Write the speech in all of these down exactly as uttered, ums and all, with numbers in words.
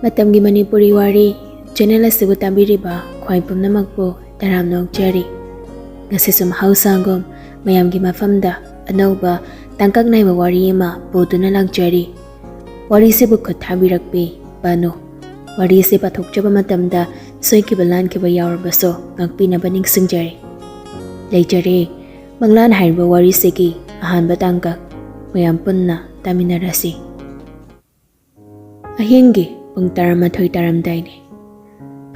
ꯃꯇꯝꯒꯤ ꯃꯅꯤꯄꯨꯔꯤ ꯋꯥꯔꯤ ꯆꯦꯅꯦꯜ ꯑꯁꯤꯕꯨ ꯇꯥꯕꯤꯔꯤꯕ ꯈ꯭ꯋꯥꯏ ꯄꯨꯝꯅꯃꯛꯄꯨ ꯇꯔꯥꯝꯅ ꯑꯣꯛꯆꯔꯤ꯫ ꯉꯁꯤꯁꯨ ꯃꯍꯧꯁꯥꯒꯨꯝ ꯃꯌꯥꯝꯒꯤ ꯃꯐꯝꯗ ꯑꯅꯧꯕ ꯇꯥꯡꯀꯛ ꯅꯥꯏꯕ ꯋꯥꯔꯤ ꯑꯃ ꯄꯨꯗꯨꯅ ꯂꯥꯛꯆꯔꯤ꯫ ꯋꯥꯔꯤꯁꯤꯕꯨ ꯈꯨꯠ ꯊꯥꯕꯤꯔꯛꯄꯤ ꯕꯥꯅꯨ꯫ ꯋꯥꯔꯤꯁꯤ ꯄꯥꯊꯣꯛꯆꯕ ꯃꯇꯝꯗ ꯁꯣꯏꯈꯤꯕ ꯂꯥꯟꯈꯤꯕ ꯌꯥꯎꯔꯕꯁꯨ ꯉꯥꯛꯄꯤꯅꯕ ꯅꯤꯡꯁꯤꯡꯖꯔꯤ꯫ ꯂꯩꯖꯔꯦ, ꯃꯪꯂꯥꯟ ꯍꯥꯏꯔꯤꯕ ꯋꯥꯔꯤꯁꯤꯒꯤ ꯑꯍꯥꯟꯕ ꯇꯥꯡꯀꯛ ꯃꯌꯥꯝ ꯄꯨꯟꯅ ꯇꯥꯃꯤꯟꯅꯔꯁꯤ꯫ ꯑꯍꯤꯡꯒꯤ ꯄꯨꯡ ꯇꯔꯥꯃꯥꯊꯣꯏ ꯇꯥꯔꯝꯗꯥꯏꯅꯤ꯫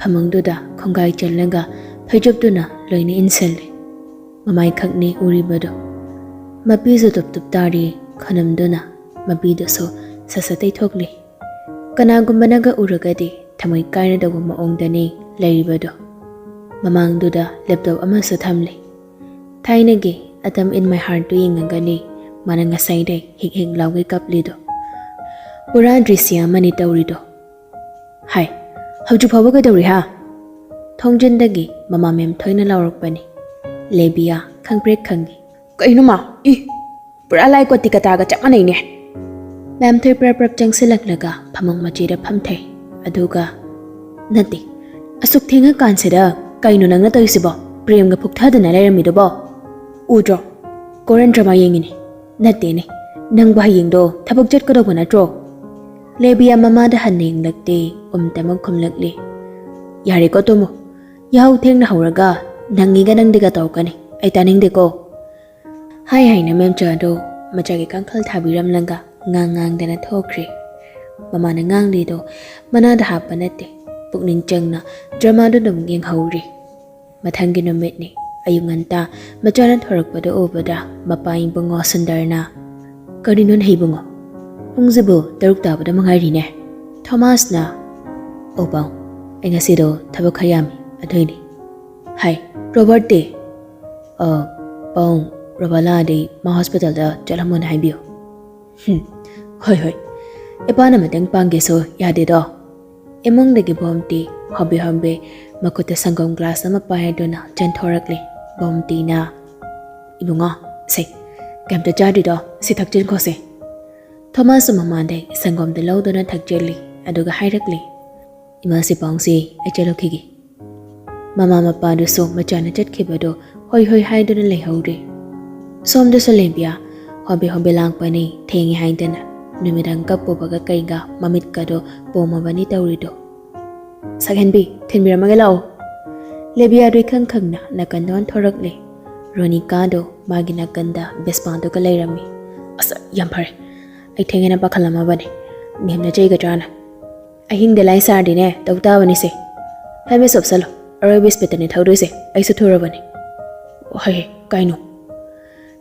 ꯐꯃꯨꯡꯗꯨꯗ ꯈꯣꯡꯒꯥꯏ ꯆꯜꯂꯒ ꯐꯩꯖꯨꯞꯇꯨꯅ ꯂꯣꯏꯅ ꯏꯟꯁꯤꯜꯂꯤ꯫ ꯃꯃꯥꯏꯈꯛꯅꯤ ꯎꯔꯤꯕꯗꯨ꯫ ꯃꯄꯤꯁꯨ ꯇꯨꯞ ꯇꯨꯞ ꯇꯥꯔꯤ ꯈꯅꯝꯗꯨꯅ ꯃꯄꯤꯗꯨꯁꯨ ꯁꯠ ꯁꯠ ꯇꯩꯊꯣꯛꯂꯤ꯫ ꯀꯅꯥꯒꯨꯝꯕꯅꯒ ꯎꯔꯒꯗꯤ ꯊꯃꯣꯏ ꯀꯥꯏꯅꯗꯧꯕ ꯃꯑꯣꯡꯗꯅꯤ ꯂꯩꯔꯤꯕꯗꯨ꯫ ꯃꯃꯥꯡꯗꯨꯗ ꯂꯦꯞꯇꯣꯞ ꯑꯃꯁꯨ ꯊꯝꯂꯤ꯫ ꯊꯥꯏꯅꯒꯤ ꯑꯇꯝ in my heartꯇꯨ ꯌꯦꯡꯉꯒꯅꯤ ꯃꯥꯅ ꯉꯁꯥꯏꯗꯩ ꯍꯤꯛ ꯍꯤꯛ ꯂꯥꯎꯒꯩ ꯀꯞꯂꯤꯗꯣ꯫ ꯄꯨꯔꯥ ꯗ꯭ꯔꯤꯁ꯭ꯌ ꯑꯃꯅꯤ ꯇꯧꯔꯤꯗꯣ꯫ ꯍꯥꯏ, ꯍꯧꯖꯤꯛ ꯐꯥꯎꯕ ꯀꯩꯗꯧꯔꯤ ꯍꯥ? ꯊꯣꯡꯖꯤꯟꯗꯒꯤ ꯃꯃꯥ ꯃꯦꯝ ꯊꯣꯏꯅ ꯂꯥꯎꯔꯛꯄꯅꯤ꯫ ꯂꯦꯕꯤꯌꯥ ꯈꯪꯄ꯭ꯔꯦꯛ ꯈꯪꯉꯤ꯫ ꯀꯩꯅꯣ ꯃꯥ? ꯏ! ꯄꯨꯔꯥ ꯂꯥꯏ ꯀꯣꯇꯤ ꯀꯇꯥꯒ ꯆꯞ ꯃꯥꯟꯅꯩꯅꯦ꯫ ꯃꯦꯝ ꯊꯣꯏ ꯄ꯭ꯔꯞ ꯄ꯭ꯔꯞ ꯆꯪꯁꯤꯜꯂꯛꯂꯒ ꯐꯃꯨꯡ ꯃꯆꯤꯗ ꯐꯝꯊꯩ꯫ ꯑꯗꯨꯒ, "ꯅꯠꯇꯦ, ꯑꯁꯨꯛ ꯊꯦꯡꯉꯀꯥꯟꯁꯤꯗ ꯀꯩꯅꯣ ꯅꯪꯅ ꯇꯧꯔꯤꯁꯤꯕꯣ? ꯄ꯭ꯔꯦꯝꯒ ꯐꯨꯛꯊꯗꯅ ꯂꯩꯔꯝꯃꯤꯗꯨꯕꯣ? ꯎꯗ꯭ꯔꯣ? ꯀꯣꯔꯟ ꯗ꯭ꯔꯃꯥ ꯌꯦꯡꯉꯤꯅꯦ꯫ ꯅꯠꯇꯦꯅꯦ, ꯅꯪꯕꯨ ꯍꯌꯦꯡꯗꯣ ꯊꯕꯛ ꯆꯠꯀꯗꯧꯕ ꯅꯠꯇ꯭ꯔꯣ?" ꯂꯦꯕꯤꯌꯥ ꯃꯃꯥꯗ ꯍꯟꯅ ꯌꯦꯡꯂꯛꯇꯦ, ꯎꯝꯇꯃꯛ ꯈꯨꯝꯂꯛꯂꯤ꯫ "ꯌꯥꯔꯦꯀꯣ ꯇꯣꯃꯣ, ꯌꯥꯍꯧ ꯊꯦꯡꯅ ꯍꯧꯔꯒ ꯅꯪꯉꯤꯒ ꯅꯪꯗꯤꯒ ꯇꯧꯔꯛꯀꯅꯤ, ꯑꯩ ꯇꯥꯅꯤꯡꯗꯦꯀꯣ꯫" ꯍꯥꯏ ꯍꯥꯏꯅ ꯃꯦꯝꯆꯥꯗꯣ ꯃꯆꯥꯒꯤ ꯀꯥꯡꯈꯜ ꯊꯥꯕꯤꯔꯝꯂꯒ ꯉꯥꯡ ꯉꯥꯡꯗꯅ ꯊꯣꯛꯈ꯭ꯔꯦ꯫ ꯃꯃꯥꯅ ꯉꯥꯡꯂꯤꯗꯣ ꯃꯅꯥꯗ ꯍꯥꯞꯄ ꯅꯠꯇꯦ, ꯄꯨꯛꯅꯤꯡ ꯆꯪꯅ ꯗ꯭ꯔꯃꯥꯗꯨ ꯑꯗꯨꯝ ꯌꯦꯡꯍꯧꯔꯤ꯫ ꯃꯊꯪꯒꯤ ꯅꯨꯃꯤꯠꯅꯤ꯫ ꯑꯌꯨꯛ ꯉꯟꯇꯥ ꯃꯆꯥꯅ ꯊꯣꯔꯛꯄꯗꯨ ꯎꯕꯗ ꯃꯄꯥ ꯏꯕꯨꯡꯉꯣ ꯁꯨꯟꯗꯔꯅ, "ꯀꯔꯤꯅꯣꯅꯦ ꯏꯕꯨꯡꯉꯣ? ꯄꯨꯡꯁꯤꯕꯨ ꯇꯔꯨꯛ ꯇꯥꯕꯗ ꯃꯉꯥꯏꯔꯤꯅꯦ?" ꯊꯣꯃꯥꯁꯅ, "ꯑꯣ ꯄꯥꯎ, ꯑꯩ ꯉꯁꯤꯗꯣ ꯊꯕꯛ ꯈꯔ ꯌꯥꯝꯃꯤ, ꯑꯗꯨꯏꯅꯤ꯫" ꯍꯥꯏ, "ꯔꯣꯕꯔꯠꯇꯤ?" "ꯑ, ꯄꯥꯎ, ꯔꯣꯕꯥꯂꯥꯗꯤ ꯃꯥ ꯍꯣꯁꯄꯤꯇꯥꯜꯗ ꯆꯠꯂꯝꯃꯣꯅ ꯍꯥꯏꯕꯤꯌꯨ꯫" "ꯍꯨꯝ, ꯍꯣꯏ, ꯍꯣꯏ꯫ ꯏꯄꯥꯅ ꯃꯇꯦꯡ ꯄꯥꯡꯒꯦꯁꯨ ꯌꯥꯗꯦꯗꯣ꯫" ꯏꯃꯨꯡꯗꯒꯤ ꯕꯣꯝꯇꯤ ꯍꯣꯕꯦ ꯍꯣꯕꯦ ꯃꯈꯨꯠꯇ ꯁꯪꯒꯣꯝ ꯒ꯭ꯂꯥꯁ ꯑꯃ ꯄꯥꯏꯗꯨꯅ ꯆꯦꯟꯊꯣꯔꯛꯂꯦ꯫ ꯕꯣꯝꯇꯤꯅ, "ꯏꯕꯨꯡꯉꯣ, ꯁꯦ, ꯀꯩꯝꯇ ꯆꯥꯗ꯭ꯔꯤꯗꯣ, ꯁꯤ ꯊꯛꯆꯤꯟꯈꯣꯁꯦ꯫" ꯊꯣꯃꯥꯁꯁꯨ ꯃꯃꯥꯗꯩ ꯁꯪꯒꯣꯝꯗ ꯂꯧꯗꯨꯅ ꯊꯛꯆꯤꯜꯂꯤ꯫ ꯑꯗꯨꯒ ꯍꯥꯏꯔꯛꯂꯦ, "ꯏꯃꯥꯁꯤ ꯄꯥꯎꯁꯤ, ꯑꯩ ꯆꯠꯂꯨꯈꯤꯒꯦ"꯫ ꯃꯃꯥ ꯃꯄꯥꯗꯨꯁꯨ ꯃꯆꯥꯅ ꯆꯠꯈꯤꯕꯗꯣ ꯍꯣꯏ ꯍꯣꯏ ꯍꯥꯏꯗꯨꯅ ꯂꯩꯍꯧꯔꯦ꯫ ꯁꯣꯝꯗꯁꯨ ꯂꯦꯕꯤꯌꯥ ꯍꯣꯕꯦ ꯍꯣꯕꯦ ꯂꯥꯡꯄꯅꯤ, ꯊꯦꯡꯉꯦ ꯍꯥꯏꯗꯅ꯫ ꯅꯨꯃꯤꯗꯥꯡ ꯀꯞꯄꯨꯕꯒ ꯀꯩꯒ ꯃꯃꯤꯠꯀꯗꯣ ꯄꯣꯝꯃꯕꯅꯤ ꯇꯧꯔꯤꯗꯣ꯫ "ꯁꯛꯍꯦꯟꯕꯤ, ꯊꯤꯟꯕꯤꯔꯝꯃꯒꯦ ꯂꯥꯛꯑꯣ"꯫ ꯂꯦꯕꯤꯌꯥꯗꯣ ꯏꯈꯪ ꯈꯪꯅ ꯅꯥꯀꯟꯗ ꯑꯣꯟꯊꯣꯔꯛꯂꯦ꯫ ꯔꯣꯅꯤꯀꯥꯗꯣ ꯃꯥꯒꯤ ꯅꯥꯀꯟꯗ ꯕꯦꯁꯄꯥꯗꯨꯒ ꯂꯩꯔꯝꯃꯤ꯫ "ꯑꯁ, ꯌꯥꯝ ꯐꯔꯦ꯫ ꯑꯩ ꯊꯦꯡꯉꯦꯅ ꯄꯥꯈꯠꯂꯝꯃꯕꯅꯦ꯫ ꯃꯦꯝꯅ ꯆꯩꯒꯗ꯭ꯔꯥꯅ꯫ ꯑꯍꯤꯡꯗ ꯂꯥꯏ ꯁꯥꯔꯗꯤꯅꯦ, ꯇꯧ ꯇꯥꯕꯅꯤꯁꯦ꯫ ꯍꯦꯜꯃꯦꯠꯁꯨ ꯎꯞꯁꯜꯂꯣ꯫ ꯑꯔꯣꯏꯕ ꯁ꯭ꯄꯤꯠꯇꯅꯦ ꯊꯧꯗꯣꯏꯁꯦ꯫ ꯑꯩꯁꯨ ꯊꯨꯔꯕꯅꯦ"꯫ "ꯍꯣꯏ, ꯀꯩꯅꯣ?"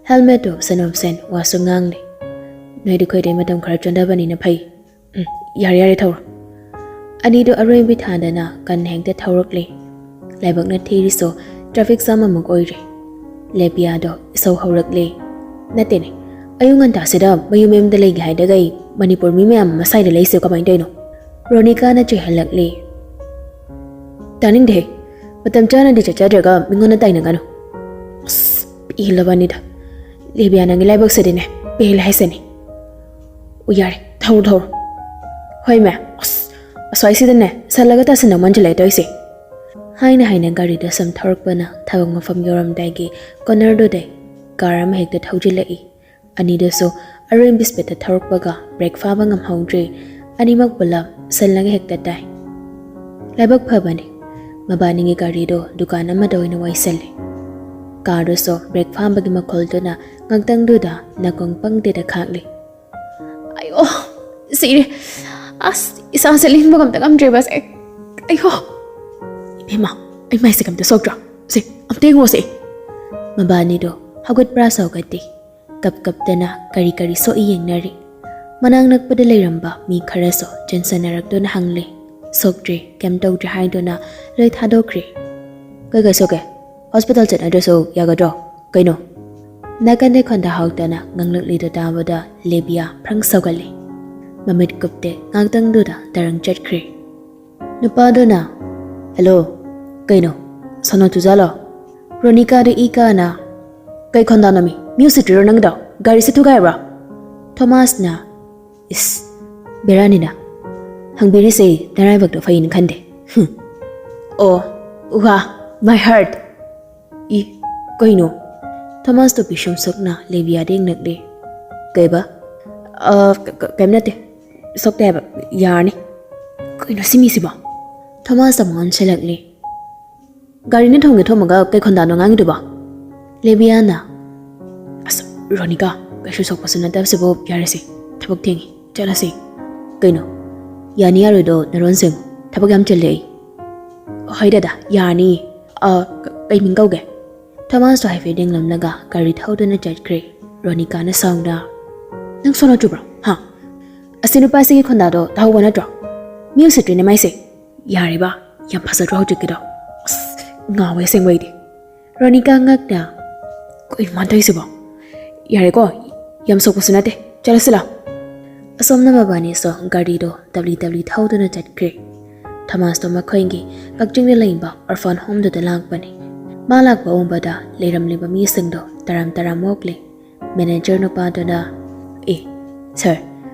ꯍꯦꯜꯃꯦꯠꯇꯣ ꯎꯞꯁꯟ ꯎꯞꯁꯟ ꯋꯥꯁꯨ ꯉꯥꯡꯂꯦ꯫ "ꯅꯣꯏꯗꯤ ꯈꯣꯏꯗꯩ ꯃꯇꯝ ꯈꯔ ꯆꯣꯟꯊꯕꯅꯤꯅ ꯐꯩ꯫ ꯎꯝ, ꯌꯥꯔꯦ, ꯌꯥꯔꯦ, ꯊꯧꯔꯣ"꯫ ꯑꯅꯤꯗꯣ ꯑꯔꯣꯏꯕꯤ ꯊꯥꯗꯅ ꯀꯟꯅ ꯍꯦꯛꯇ ꯊꯧꯔꯛꯂꯦ꯫ ꯂꯥꯏꯕꯛꯅ ꯊꯤꯔꯤꯁꯨ ꯇ꯭ꯔꯥꯐꯤꯛ ꯖꯥꯝ ꯑꯃꯨꯛ ꯑꯣꯏꯔꯦ꯫ ꯂꯦꯕꯤꯌꯥꯗꯣ ꯏꯁꯧ ꯍꯧꯔꯛꯂꯦ꯫ "ꯅꯠꯇꯦꯅꯦ, ꯑꯌꯨꯛ ꯉꯟꯇꯥꯁꯤꯗ ꯃꯌꯨꯝ ꯃꯌꯨꯝꯗ ꯂꯩꯒꯦ ꯍꯥꯏꯗꯒ ꯑꯩ ꯃꯅꯤꯄꯨꯔ ꯃꯤ ꯃꯌꯥꯝ ꯑꯃ ꯁ꯭ꯋꯥꯏꯗ ꯂꯩꯁꯦ ꯀꯃꯥꯏꯅ ꯇꯧꯔꯤꯅꯣ?" ꯔꯣꯅꯤꯀꯥꯅ ꯆꯩꯍꯜꯂꯛꯂꯦ꯫ "ꯇꯥꯅꯤꯡꯗꯦꯍꯦ, ꯃꯇꯝ ꯆꯥꯅꯗꯤ ꯆꯠꯆꯗ꯭ꯔꯒ ꯃꯤꯉꯣꯟꯗ ꯇꯥꯏꯅꯒꯅꯨ"꯫ ꯑꯁ, ꯄꯦꯜꯂꯕꯅꯤꯗ꯫ "ꯂꯦꯕꯤꯌꯥ, ꯅꯪꯒꯤ ꯂꯥꯏꯕꯛꯁꯤꯗꯤꯅꯦ, ꯄꯦꯜꯂꯦ ꯍꯥꯏꯁꯤꯅꯤ"꯫ "ꯑꯣ, ꯌꯥꯔꯦ, ꯊꯧꯔꯣ, ꯊꯧꯔꯣ"꯫ "ꯍꯣꯏ ꯃꯦꯝ"꯫ "ꯑꯁ, ꯑꯁ꯭ꯋꯥꯏꯁꯤꯗꯅꯦ ꯁꯜꯂꯒ ꯇꯥꯁꯤꯟꯗꯧ ꯃꯥꯟꯁꯤꯜꯂꯛꯑꯦ ꯇꯧꯔꯤꯁꯦ"꯫ ꯍꯥꯏꯅ ꯍꯥꯏꯅ ꯒꯥꯔꯤꯗꯣ ꯁꯨꯝ ꯊꯧꯔꯛꯄꯅ ꯊꯕꯛ ꯃꯐꯝ ꯌꯧꯔꯝꯗꯥꯏꯒꯤ ꯀꯣꯅꯔꯗꯨꯗꯩ ꯀꯥꯔ ꯑꯃ ꯍꯦꯛꯇ ꯊꯧꯖꯤꯜꯂꯛꯏ꯫ ꯑꯅꯤꯗꯨꯁꯨ ꯑꯔꯣꯏꯕ ꯁ꯭ꯄꯤꯠꯇ ꯊꯧꯔꯛꯄꯒ ꯕ꯭ꯔꯦꯛ ꯐꯥꯕ ꯉꯝꯍꯧꯗ꯭ꯔꯦ꯫ ꯑꯅꯤꯃꯛ ꯄꯨꯂꯞ ꯁꯜꯂꯒ ꯍꯦꯛꯇ ꯇꯥꯏ꯫ ꯂꯥꯏꯕꯛ ꯐꯕꯅꯤ, ꯃꯕꯥꯅꯤꯒꯤ ꯒꯥꯔꯤꯗꯣ ꯗꯨꯀꯥꯟ ꯑꯃꯗ ꯑꯣꯏꯅ ꯋꯥꯏꯁꯜꯂꯦ꯫ ꯀꯥꯔꯗꯨꯁꯨ ꯕ꯭ꯔꯦꯛ ꯐꯥꯕꯒꯤ ꯃꯈꯣꯜꯗꯨꯅ ꯉꯥꯛꯇꯪꯗꯨꯗ ꯅꯥꯀꯣꯡ ꯄꯪꯗꯦꯗ ꯈꯥꯛꯂꯦ꯫ "ꯑꯌꯣ, ꯁꯤꯔꯦ꯫ ꯑꯁ, ꯏꯁꯥꯁꯦ ꯂꯦꯡꯕꯒ ꯑꯝꯇ ꯉꯝꯗ꯭ꯔꯦꯕ ꯑꯁ꯫ ꯑꯩ-, ꯑꯌꯣ꯫ ꯏꯕꯦꯝꯃ, ꯑꯩ ꯃꯥꯏꯁꯦ ꯀꯝꯇ ꯁꯣꯛꯇ꯭ꯔꯣ? ꯁꯦ, ꯑꯝꯇ ꯌꯦꯡꯉꯣꯁꯦ"꯫ ꯃꯕꯥꯅꯤꯗꯣ ꯍꯧꯒꯠꯄ꯭ꯔꯥ ꯁꯧꯒꯠꯇꯦ꯫ ꯀꯞ ꯀꯞꯇꯅ ꯀꯔꯤ ꯀꯔꯤ ꯁꯣꯛꯏ ꯌꯦꯡꯅꯔꯤ꯫ ꯃꯅꯥꯛ ꯅꯛꯄꯗ ꯂꯩꯔꯝꯕ ꯃꯤ ꯈꯔꯁꯨ ꯆꯦꯟꯁꯟꯅꯔꯛꯇꯨꯅ ꯍꯪꯂꯦ꯫ "ꯁꯣꯛꯇ꯭ꯔꯦ, ꯀꯩꯝ ꯇꯧꯗ꯭ꯔꯦ" ꯍꯥꯏꯗꯨꯅ ꯂꯣꯏ ꯊꯥꯗꯣꯛꯈ꯭ꯔꯦ꯫ "ꯀꯩ ꯀꯩ ꯁꯣꯛꯀꯦ? ꯍꯣꯁꯄꯤꯇꯥꯜ ꯆꯠꯅꯗ꯭ꯔꯁꯨ ꯌꯥꯒꯗ꯭ꯔꯣ? ꯀꯩꯅꯣ?" ꯅꯥꯀꯟꯗꯩ ꯈꯣꯟꯗꯥ ꯍꯥꯎꯇꯅ ꯉꯥꯡꯂꯛꯂꯤꯗꯨ ꯇꯥꯕꯗ ꯂꯦꯕꯤꯌꯥ ꯐ꯭ꯔꯪ ꯁꯧꯒꯠꯂꯦ꯫ ꯃꯃꯤꯠ ꯀꯨꯞꯇꯦ, ꯉꯥꯛꯇꯪꯗꯨꯗ ꯇꯔꯪ ꯆꯠꯈ꯭ꯔꯦ꯫ ꯅꯨꯄꯥꯗꯨꯅ, "ꯍꯦꯜꯂꯣ, ꯀꯩꯅꯣ? ꯁꯣꯅꯣ ꯆꯨꯖꯥꯂꯣ?" ꯔꯣꯅꯤꯀꯥꯗꯨ ꯏ ꯀꯥꯅ, "ꯀꯩ ꯈꯣꯟꯗꯥꯅꯣꯃꯤ? ꯃꯤ ꯎꯁꯤꯠꯇ꯭ꯔꯤꯔꯣ ꯅꯪꯒꯤꯗꯣ? ꯒꯥꯔꯤꯁꯦ ꯊꯨꯒꯥꯏꯕ꯭ꯔꯣ?" ꯊꯣꯃꯥꯁꯅ, "ꯏꯁ, ꯕꯦꯔꯥꯅꯤꯅ꯫ ꯍꯪꯕꯤꯔꯤꯁꯦ ꯅꯔꯥꯏꯕꯛꯇꯣ ꯐꯩꯅ ꯈꯟꯗꯦ꯫ ꯍꯨꯝ꯫ ꯑꯣ, ꯋꯥ, my heart꯫ ꯏ, ꯀꯩꯅꯣ? ꯊꯣꯃꯥꯁꯇꯣ ꯄꯤꯁꯨꯝ ꯁꯛꯅ ꯂꯦꯕꯤꯌꯥꯗ ꯌꯦꯡꯂꯛꯂꯦ꯫ ꯀꯩꯕ? ꯑ, ꯀ-, ꯀ-, ꯀꯩꯝ ꯅꯠꯇꯦ꯫ ꯁꯣꯛꯇꯦ ꯍꯥꯏꯕ꯫ ꯌꯥꯔꯅꯤ꯫ ꯀꯩꯅꯣ ꯁꯤ ꯃꯤꯁꯤꯕꯣ? ꯊꯣꯃꯥꯁ ꯑꯃꯨꯛ ꯑꯣꯟꯁꯤꯜꯂꯛꯂꯦ꯫ ꯒꯥꯔꯤꯅ ꯊꯣꯡꯒꯦ ꯊꯣꯝꯃꯒ ꯀꯩ ꯈꯣꯟꯗꯥꯅꯣ ꯉꯥꯡꯉꯤꯗꯨꯕꯣ? ꯂꯦꯕꯤꯌꯥꯅ, "ꯑꯁ, ꯔꯣꯅꯤꯀꯥ, ꯀꯩꯁꯨ ꯁꯣꯛꯄꯁꯨ ꯅꯠꯇꯕꯁꯤꯕꯨ, ꯌꯥꯔꯦꯁꯦ, ꯊꯕꯛ ꯊꯦꯡꯉꯤ, ꯆꯠꯂꯁꯤ꯫" "ꯀꯩꯅꯣ? ꯌꯥꯅꯤ ꯌꯥꯔꯣꯏꯗꯣ ꯅꯔꯣꯟ ꯁꯦꯡꯉꯨ, ꯊꯕꯛ ꯌꯥꯝ ꯆꯤꯜꯂꯦ ꯑꯩ꯫" "ꯍꯣꯏ ꯗꯗꯥ, ꯌꯥꯔꯅꯤ꯫ ꯑ, ꯀ-, ꯀꯩ ꯃꯤꯡ ꯀꯧꯒꯦ?" ꯊꯣꯃꯥꯁꯇꯣ ꯍꯥꯏꯐꯦꯠ ꯌꯦꯡꯂꯝꯂꯒ ꯒꯥꯔꯤ ꯊꯧꯗꯨꯅ ꯆꯠꯈ꯭ꯔꯦ꯫ ꯔꯣꯅꯤꯀꯥꯅ ꯁꯥꯎꯅ, "ꯅꯪ ꯁꯣꯟꯅ ꯆꯨꯕ꯭ꯔꯣ? ꯍꯥ? ꯑꯁꯤ ꯅꯨꯄꯥꯁꯤꯒꯤ ꯈꯣꯟꯗꯥꯗꯣ ꯇꯥꯍꯧꯕ ꯅꯠꯇ꯭ꯔꯣ? ꯃꯤ ꯎꯁꯤꯠꯇ꯭ꯔꯤꯅꯦ ꯃꯥꯏꯁꯦ꯫ ꯌꯥꯔꯦꯕ, ꯌꯥꯝ ꯐꯖꯗ꯭ꯔꯣ ꯍꯧꯖꯤꯛꯀꯤꯗꯣ? ꯑꯁ, ꯉꯥꯎꯋꯦ ꯑꯁꯦꯡꯕ ꯑꯩꯗꯤ꯫" ꯔꯣꯅꯤꯀꯥ ꯉꯛꯅ, "ꯀꯩꯅꯣ ꯃꯥꯅ ꯇꯧꯔꯤꯁꯤꯕꯣ? ꯌꯥꯔꯦꯀꯣ, ꯌꯥꯝ ꯁꯣꯛꯄꯁꯨ ꯅꯠꯇꯦ, ꯆꯠꯂꯁꯤ ꯂꯥꯎ꯫" ꯑꯁꯣꯝꯅ ꯃꯕꯥꯅꯤꯁꯨ ꯒꯥꯔꯤꯗꯣ ꯇꯞꯂꯤ ꯇꯞꯂꯤ ꯊꯧꯗꯨꯅ ꯆꯠꯈ꯭ꯔꯦ꯫ ꯊꯣꯃꯥꯁꯇꯣ ꯃꯈꯣꯏꯒꯤ ꯀꯛꯆꯤꯡꯗ ꯂꯩꯕ orphan homeꯗꯨꯗ ꯂꯥꯛꯄꯅꯤ꯫ ꯃꯥ ꯂꯥꯛꯄ ꯎꯕꯗ ꯂꯩꯔꯝꯂꯤꯕ ꯃꯤꯁꯤꯡꯗꯣ ꯇꯔꯥꯝ ꯇꯔꯥꯝ ꯑꯣꯛꯂꯦ꯫ ꯃꯦꯅꯦꯖꯔ ꯅꯨꯄꯥꯗꯨꯅ, "ꯑꯦ, ꯁꯥꯔ,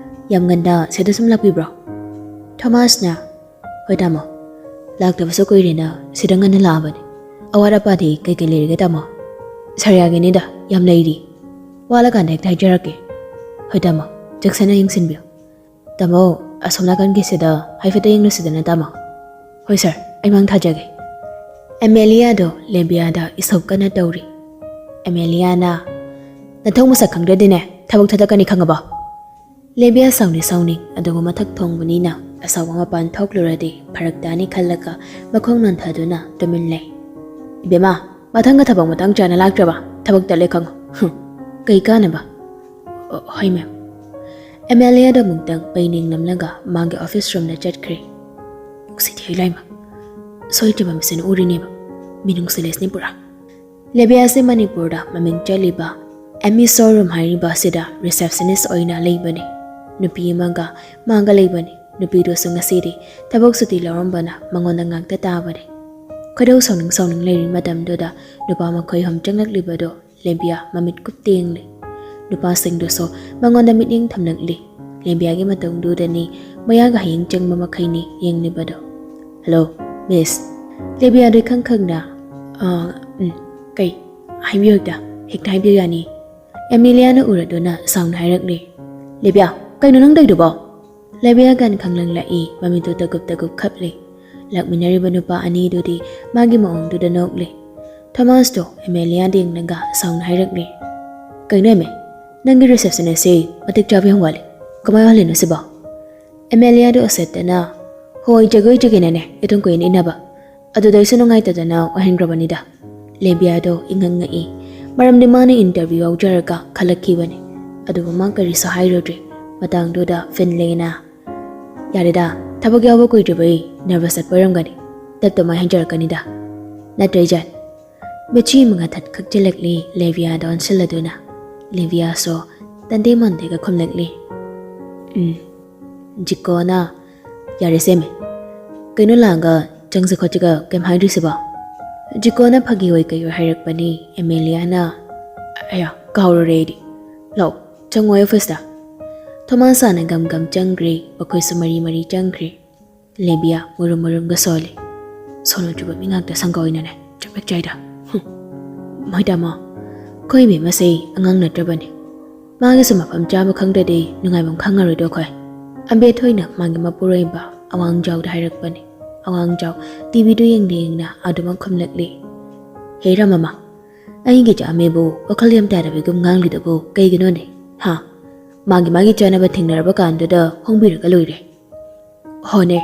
ꯌꯥꯝ ꯉꯟꯅ ꯁꯤꯗ ꯁꯨꯝ ꯂꯥꯛꯄꯤꯕ꯭ꯔꯣ?" ꯊꯣꯃꯥꯁꯅ, "ꯍꯣꯏ ꯇꯥꯃꯣ, ꯂꯥꯛꯇꯕꯁꯨ ꯀꯨꯏꯔꯦꯅ ꯁꯤꯗ ꯉꯟꯅ ꯂꯥꯛꯑꯕꯅꯤ꯫ ꯑꯋꯥꯠ ꯑꯄꯥꯗꯤ ꯀꯩꯀꯩ ꯂꯩꯔꯤꯒꯦ ꯇꯥꯃꯣ?" "ꯁꯥꯔ, ꯌꯥꯒꯅꯤꯗ, ꯌꯥꯝ ꯂꯩꯔꯤ꯫ ꯋꯥꯠꯂꯀꯥꯟꯗ ꯍꯦꯛꯇ ꯍꯥꯏꯖꯔꯛꯀꯦ꯫ ꯍꯣꯏ ꯇꯥꯃꯣ, ꯆꯦꯛꯁꯤꯟꯅ ꯌꯦꯡꯁꯤꯟꯕꯤꯌꯨ꯫ ꯇꯥꯃꯣ, ꯑꯁꯣꯝ ꯅꯥꯀꯟꯒꯤꯁꯤꯗ ꯍꯥꯏꯐꯦꯠꯇ ꯌꯦꯡꯂꯨꯁꯤꯗꯅ ꯇꯥꯃꯣ꯫" "ꯍꯣꯏ ꯁꯥꯔ, ꯑꯩ ꯃꯥꯡ ꯊꯥꯖꯒꯦ꯫" ꯑꯦꯃꯦꯂꯤꯌꯥꯗꯣ ꯂꯦꯕꯤꯌꯥꯗ ꯏꯁꯧ ꯀꯟꯅ ꯇꯧꯔꯤ꯫ ꯑꯦꯃꯦꯂꯤꯌꯥꯅ, "ꯅꯊꯧ ꯃꯁꯛ ꯈꯪꯗ꯭ꯔꯗꯤꯅꯦ, ꯊꯕꯛ ꯊꯥꯗꯣꯛꯀꯅꯤ, ꯈꯪꯉꯕꯣ?" ꯂꯦꯕꯤꯌꯥ ꯁꯥꯎꯅꯤ ꯁꯥꯎꯅꯤꯡ, ꯑꯗꯨꯕꯨ ꯃꯊꯛ ꯊꯣꯡꯕꯅꯤꯅ ꯑꯁꯥꯎꯕ ꯃꯄꯥꯟ ꯊꯣꯛꯂꯨꯔꯗꯤ ꯐꯔꯛ ꯇꯥꯅꯤ ꯈꯜꯂꯒ ꯃꯈꯣꯡ ꯅꯣꯟꯊꯗꯨꯅ ꯇꯨꯃꯤꯟ ꯂꯩ꯫ "ꯏꯕꯦꯝꯃ, ꯃꯊꯪꯒ ꯊꯕꯛ ꯃꯇꯥꯡ ꯆꯥꯅ ꯂꯥꯛꯇ꯭ꯔꯕ? ꯊꯕꯛ ꯇꯠꯂꯦ ꯈꯪꯉꯨ꯫ ꯍꯨꯝ, ꯀꯩ ꯀꯥꯟꯅꯕ?" "ꯑ, ꯍꯣꯏ ꯃꯦꯝ꯫" ꯑꯦꯃꯦꯂꯤꯌꯥꯗ ꯑꯃꯨꯛꯇꯪ ꯄꯩ ꯅꯤꯡꯂꯝꯂꯒ ꯃꯥꯒꯤ ꯑꯣꯐꯤꯁ ꯔꯨꯝꯗ ꯆꯠꯈ꯭ꯔꯦ꯫ ꯅꯨꯡꯁꯤꯗꯦ ꯂꯥꯏꯃ꯫ ꯁꯣꯏꯗ꯭ꯔꯤꯕ ꯃꯤꯁꯤꯅ ꯎꯔꯤꯅꯦꯕ꯫ ꯃꯤꯅꯨꯡꯁꯤ ꯂꯦꯁꯅꯤ ꯄꯨꯔꯥ꯫ ꯂꯦꯕꯤꯌꯥꯁꯦ ꯃꯅꯤꯄꯨꯔꯗ ꯃꯃꯤꯡ ꯆꯠꯂꯤꯕ ꯑꯦꯝ ꯏ ꯁꯣꯔꯨꯝ ꯍꯥꯏꯔꯤꯕ ꯑꯁꯤꯗ ꯔꯤꯁꯦꯞꯁꯅꯤꯁ ꯑꯣꯏꯅ ꯂꯩꯕꯅꯤ꯫ ꯅꯨꯄꯤ ꯑꯃꯒ ꯃꯥꯒ ꯂꯩꯕꯅꯤ꯫ ꯅꯨꯄꯤꯗꯨꯁꯨ ꯉꯁꯤꯗꯤ ꯊꯕꯛ ꯁꯨꯇꯤ ꯂꯧꯔꯝꯕꯅ ꯃꯉꯣꯟꯗ ꯉꯥꯛꯇ ꯇꯥꯕꯅꯤ꯫ ꯈꯣꯏꯗꯧ ꯁꯥꯎꯅꯤꯡ ꯁꯥꯎꯅꯤꯡ ꯂꯩꯔꯤ ꯃꯇꯝꯗꯨꯗ ꯅꯨꯄꯥ ꯃꯈꯣꯏ ꯑꯍꯨꯝ ꯆꯪꯂꯛꯂꯤꯕꯗꯨ ꯂꯦꯝꯕꯤꯌꯥ ꯃꯃꯤꯠ ꯀꯨꯞꯇ ꯌꯦꯡꯂꯤ꯫ ꯅꯨꯄꯥꯁꯤꯡꯗꯨꯁꯨ ꯃꯉꯣꯟꯗ ꯃꯤꯠꯌꯦꯡ ꯊꯝꯂꯛꯂꯤ꯫ ꯂꯦꯝꯕꯤꯌꯥꯒꯤ ꯃꯇꯨꯡꯗꯨꯗꯅꯤ ꯃꯌꯥꯒ ꯍꯌꯦꯡ ꯆꯪꯕ ꯃꯈꯩꯅꯤ ꯌꯦꯡꯂꯤꯕꯗꯣ꯫ "ꯍꯜꯂꯣ, ꯃꯤꯁ꯫" ꯂꯦꯕꯤꯌꯥꯗꯣ ꯏꯈꯪ ꯈꯪꯅ, "ꯑꯥ, ꯎꯝ, ꯀꯩ? ꯍꯥꯏꯕꯤꯌꯨ ꯍꯦꯛꯇ, ꯍꯦꯛꯇ ꯍꯥꯏꯕꯤꯌꯨ ꯌꯥꯅꯤ꯫" ꯑꯦꯃꯤꯂꯤꯌꯥꯅ ꯎꯔꯗꯨꯅ ꯁꯥꯎꯅ ꯍꯥꯏꯔꯛꯂꯤ, "ꯂꯦꯕꯤꯌꯥ, ꯀꯩꯅꯣ ꯅꯪ ꯇꯧꯔꯤꯗꯨꯕꯣ?" ꯂꯦꯕꯤꯌꯥ ꯒꯟ ꯈꯪꯂꯪꯂꯛꯏ, ꯃꯃꯤꯠꯇꯨ ꯇꯒꯨꯞ ꯇꯒꯨꯞ ꯈꯞꯂꯤ꯫ ꯂꯥꯛꯃꯤꯟꯅꯔꯤꯕ ꯅꯨꯄꯥ ꯑꯅꯤꯗꯨꯗꯤ ꯃꯥꯒꯤ ꯃꯑꯣꯡꯗꯨꯗ ꯅꯣꯛꯂꯤ꯫ ꯊꯣꯃꯥꯁꯇꯣ ꯑꯦꯃꯦꯂꯤꯌꯥꯗ ꯌꯦꯡꯂꯒ ꯁꯥꯎꯅ ꯍꯥꯏꯔꯛꯂꯤ, "ꯀꯩꯅꯣ ꯑꯦꯃꯦ, ꯅꯪꯒꯤ receptionist ꯁꯤ ꯃꯇꯤꯛ ꯆꯥꯕ ꯌꯥꯝ ꯋꯥꯠꯂꯤ꯫ ꯀꯃꯥꯏ ꯋꯥꯠꯂꯤꯅꯣ ꯁꯤꯕꯣ?" ꯑꯦꯃꯦꯂꯤꯌꯥꯗꯣ ꯎꯁꯤꯠꯇꯅ, "ꯍꯣꯏ, ꯖꯒꯣꯏ ꯖꯒꯣꯏꯅꯅꯦ ꯏꯇꯨꯡ ꯀꯨꯏꯅ ꯏꯟꯅꯕ꯫ ꯑꯗꯨꯗ ꯑꯩꯁꯨ ꯅꯨꯡꯉꯥꯏꯇꯗꯅ ꯑꯣꯏꯍꯟꯈ꯭ꯔꯕꯅꯤꯗ꯫" ꯂꯦꯕꯤꯌꯥꯗꯣ ꯏꯉꯛ ꯉꯛꯏ꯫ ꯃꯔꯝꯗꯤ ꯃꯥꯅ interview ꯌꯥꯎꯖꯔꯒ ꯈꯜꯂꯛꯈꯤꯕꯅꯤ꯫ ꯑꯗꯨꯕꯨ ꯃꯥ ꯀꯔꯤꯁꯨ ꯍꯥꯏꯔꯨꯗ꯭ꯔꯦ꯫ ꯃꯇꯥꯡꯗꯨꯗ ꯐꯤꯟꯂꯦꯅ, "ꯌꯥꯔꯦꯗ, ꯊꯕꯛ ꯌꯥꯎꯕ ꯀꯨꯏꯗ꯭ꯔꯤꯕꯩ nervous ꯆꯠꯄ ꯑꯣꯏꯔꯝꯒꯅꯤ꯫ ꯇꯞ ꯇꯞꯅ ꯍꯥꯏꯖꯔꯛꯀꯅꯤꯗ꯫ ꯅꯠꯇ꯭ꯔ ꯏꯖꯥꯟ?" ꯃꯆꯤ ꯃꯉꯥ ꯊꯠ ꯈꯛꯆꯤꯜꯂꯛꯂꯤ ꯂꯦꯕꯤꯌꯥꯗ ꯑꯣꯟꯁꯤꯜꯂꯗꯨꯅ꯫ ꯂꯦꯕꯤꯌꯥꯁꯨ ꯇꯟꯗꯦ ꯃꯥꯟꯗꯦꯒ ꯈꯨꯝꯂꯛꯂꯤ, "ꯎꯝ꯫" ꯖꯤꯀꯣꯅ, "ꯌꯥꯔꯦꯁꯦ ꯑꯦꯃꯦ, ꯀꯩꯅꯣ ꯂꯥꯛꯑꯒ ꯆꯪꯁꯤ ꯈꯣꯠꯁꯤꯒ ꯀꯩꯝ ꯍꯥꯏꯗ꯭ꯔꯤꯁꯤꯕꯣ?" ꯖꯤꯀꯣꯅ ꯐꯥꯒꯤ ꯑꯣꯏ ꯀꯩ ꯑꯣꯏ ꯍꯥꯏꯔꯛꯄꯅꯤ꯫ ꯑꯦꯃꯦꯂꯤꯌꯥꯅ, "ꯑꯌꯥ, ꯀꯥꯎꯔꯨꯔꯦ ꯑꯩꯗꯤ꯫ ꯂꯥꯛꯑꯣ, ꯆꯪꯉꯣ ꯑꯣꯐꯤꯁꯇ꯫" ꯊꯣꯃꯥꯁ ꯍꯥꯟꯅ ꯒꯝ ꯒꯝ ꯆꯪꯈ꯭ꯔꯦ, ꯃꯈꯣꯏꯁꯨ ꯃꯔꯤ ꯃꯔꯤ ꯆꯪꯈ꯭ꯔꯦ꯫ ꯂꯦꯕꯤꯌꯥ ꯃꯨꯔꯨꯝ ꯃꯨꯔꯨꯝꯒ ꯁꯣꯜꯂꯤ꯫ ꯁꯣꯜꯂꯨꯗ꯭ꯔꯤꯕ ꯃꯤ ꯉꯥꯛꯇ ꯁꯪꯒ ꯑꯣꯏꯅꯅꯦ ꯆꯄꯦꯛ ꯆꯥꯏꯗ꯫ ꯍꯨꯝ꯫ "ꯃꯣꯏ ꯇꯥꯃꯣ, ꯑꯩꯈꯣꯏ ꯏꯕꯦꯝꯃꯁꯦ ꯑꯉꯥꯡ ꯅꯠꯇ꯭ꯔꯕꯅꯤ꯫ ꯃꯥꯒꯤꯁꯨ ꯃꯐꯝ ꯆꯥꯕ ꯈꯪꯗ꯭ꯔꯗꯤ ꯅꯨꯡꯉꯥꯏꯐꯝ ꯈꯪꯉꯔꯣꯏꯗꯣ ꯑꯩꯈꯣꯏ꯫" ꯑꯝꯕꯦꯊꯣꯏꯅ ꯃꯥꯒꯤ ꯃꯄꯨꯔꯣꯏꯕ ꯑꯋꯥꯡꯖꯥꯎꯗ ꯍꯥꯏꯔꯛꯄꯅꯤ꯫ ꯑꯋꯥꯡꯖꯥꯎ ꯇꯤꯚꯤꯗꯨ ꯌꯦꯡꯅ ꯌꯦꯡꯅ ꯑꯗꯨꯃꯛ ꯈꯨꯝꯂꯛꯂꯤ, "ꯍꯦ ꯔꯥꯃꯃ, ꯑꯩꯒꯤ ꯏꯆꯥ ꯑꯃꯕꯨ ꯋꯥꯈꯜ ꯌꯥꯝ ꯇꯥꯗꯕꯤꯒꯨꯝ ꯉꯥꯡꯂꯤꯗꯨꯕꯨ ꯀꯩꯒꯤꯅꯣꯅꯦ? ꯍꯥ? ꯃꯥꯒꯤ ꯃꯥꯒꯤ ꯆꯥꯅꯕ ꯊꯦꯡꯅꯔꯕ ꯀꯥꯟꯗꯨꯗ ꯍꯣꯡꯕꯤꯔꯒ ꯂꯣꯏꯔꯦ꯫" "ꯍꯣꯅꯦ,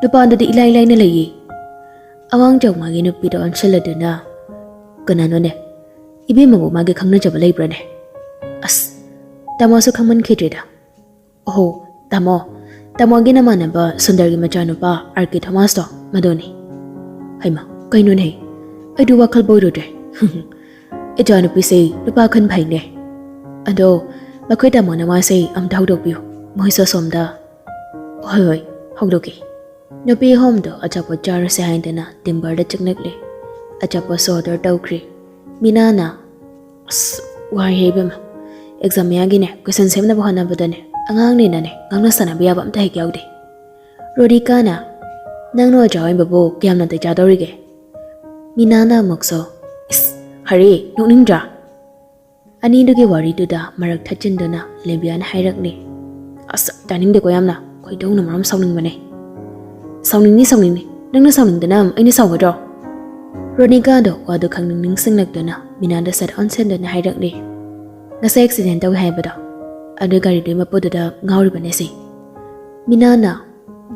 ꯅꯨꯄꯥꯗꯨꯗꯤ ꯏꯂꯥꯏ ꯂꯥꯏꯅ ꯂꯩꯌꯦ꯫" ꯑꯋꯥꯡꯖꯥꯎ ꯃꯥꯒꯤ ꯅꯨꯄꯤꯗ ꯑꯣꯟꯁꯤꯜꯂꯗꯨꯅ, "ꯀꯅꯥꯅꯣꯅꯦ? ꯏꯕꯦꯝꯃꯕꯨ ꯃꯥꯒꯤ ꯈꯪꯅꯖꯕ ꯂꯩꯕ꯭ꯔꯥꯅꯦ?" "ꯑꯁ, ꯇꯥꯃꯣꯁꯨ ꯈꯪꯃꯟꯈꯤꯗ꯭ꯔꯦꯗ꯫ ꯑꯣꯍꯣ, ꯇꯥꯃꯣ, ꯇꯥꯃꯣꯒꯤ ꯅꯃꯥꯟꯅꯕ ꯁꯨꯟꯗꯔꯒꯤ ꯃꯆꯥꯅꯨꯄꯥ ꯑꯥꯔ ꯀꯦ ꯊꯣꯃꯥꯁꯇꯣ, ꯃꯗꯨꯅꯤ꯫" "ꯍꯩꯃ, ꯀꯩꯅꯣꯅꯦ? ꯑꯩꯗꯤ ꯋꯥꯈꯜ ꯕꯣꯏꯔꯨꯗ꯭ꯔꯦ꯫" "ꯏꯆꯥꯅꯨꯄꯤꯁꯦ ꯅꯨꯄꯥ ꯈꯟ ꯐꯩꯅꯦ꯫ ꯑꯗꯣ ꯃꯈꯣꯏ ꯇꯥꯃꯣꯅ ꯃꯥꯁꯦ ꯑꯝꯇ ꯍꯧꯗꯣꯛꯄꯤꯌꯨ, ꯃꯣꯏꯁꯨ ꯑꯁꯣꯝꯗ꯫" "ꯍꯣꯏ ꯍꯣꯏ, ꯍꯧꯗꯣꯛꯀꯦ꯫" ꯅꯨꯄꯤ ꯑꯍꯨꯝꯗꯣ ꯑꯆꯥꯄꯣꯠ ꯆꯥꯔꯨꯁꯦ ꯍꯥꯏꯗꯅ ꯇꯤꯝꯕꯔꯗ ꯆꯪꯂꯛꯂꯦ꯫ ꯑꯆꯥꯄꯣꯠꯁꯨ ꯑꯣꯔꯗꯔ ꯇꯧꯈ꯭ꯔꯦ꯫ ꯃꯤꯅꯥꯅ, "ꯑꯁ, ꯋꯥꯏꯍꯦ ꯏꯕꯦꯝꯃ, ꯑꯦꯛꯖꯥꯝ ꯃꯌꯥꯒꯤꯅꯦ ꯀꯣꯏꯁꯟ ꯁꯦꯝꯅꯕ ꯍꯣꯠꯅꯕꯗꯅꯦ ꯑꯉꯥꯡꯅꯤꯅꯅꯦ, ꯉꯥꯡꯅ ꯁꯥꯟꯅꯕ ꯌꯥꯕ ꯑꯝꯇ ꯍꯦꯛ ꯌꯥꯎꯗꯦ꯫ ꯔꯣꯅꯤꯀꯥꯅ, "ꯅꯪꯅ ꯑꯣꯖꯥ ꯑꯣꯏꯕꯕꯨ ꯀꯌꯥꯝꯅ ꯅꯥꯇꯩ ꯆꯥꯗꯧꯔꯤꯒꯦ?" ꯃꯤꯅꯥꯅ ꯑꯃꯨꯛꯁꯨ, "ꯏꯁ, ꯍꯔꯦ, ꯅꯣꯛꯅꯤꯡꯗ꯭ꯔꯥ?" ꯑꯅꯤꯗꯨꯒꯤ ꯋꯥꯔꯤꯗꯨꯗ ꯃꯔꯛ ꯊꯠꯆꯤꯟꯗꯨꯅ ꯂꯦꯝꯕꯤꯌꯥꯅ ꯍꯥꯏꯔꯛꯂꯤ꯫ ꯑꯁ, ꯇꯥꯅꯤꯡꯗꯦꯀꯣ ꯌꯥꯝꯅ, ꯈꯣꯏꯗꯧꯅ ꯃꯔꯣꯝ ꯁꯥꯎꯅꯤꯡꯕꯅꯦ꯫ "ꯁꯥꯎꯅꯤꯡꯅꯤ, ꯁꯥꯎꯅꯤꯡꯅꯤ꯫ ꯅꯪꯅ ꯁꯥꯎꯅꯤꯡꯗꯅ ꯑꯩꯅ ꯁꯥꯎꯒꯗ꯭ꯔꯣ?" ꯔꯣꯅꯤꯀꯥꯗꯣ ꯋꯥꯗꯨ ꯈꯪꯅꯤꯡ ꯅꯤꯡꯁꯤꯡꯂꯛꯇꯨꯅ ꯃꯤꯅꯥꯗ ꯁꯠ ꯑꯣꯟꯁꯤꯟꯗꯨꯅ ꯍꯥꯏꯔꯛꯂꯤ꯫ "ꯉꯁꯥꯏ ꯑꯦꯛꯁꯤꯗꯦꯟ ꯇꯧꯏ ꯍꯥꯏꯕꯗꯣ, ꯑꯗꯨ ꯒꯥꯔꯤꯗꯨꯒꯤ ꯃꯄꯨꯗꯨꯗ ꯉꯥꯎꯔꯤꯕꯅꯦ ꯁꯤ꯫" ꯃꯤꯅꯥꯅ,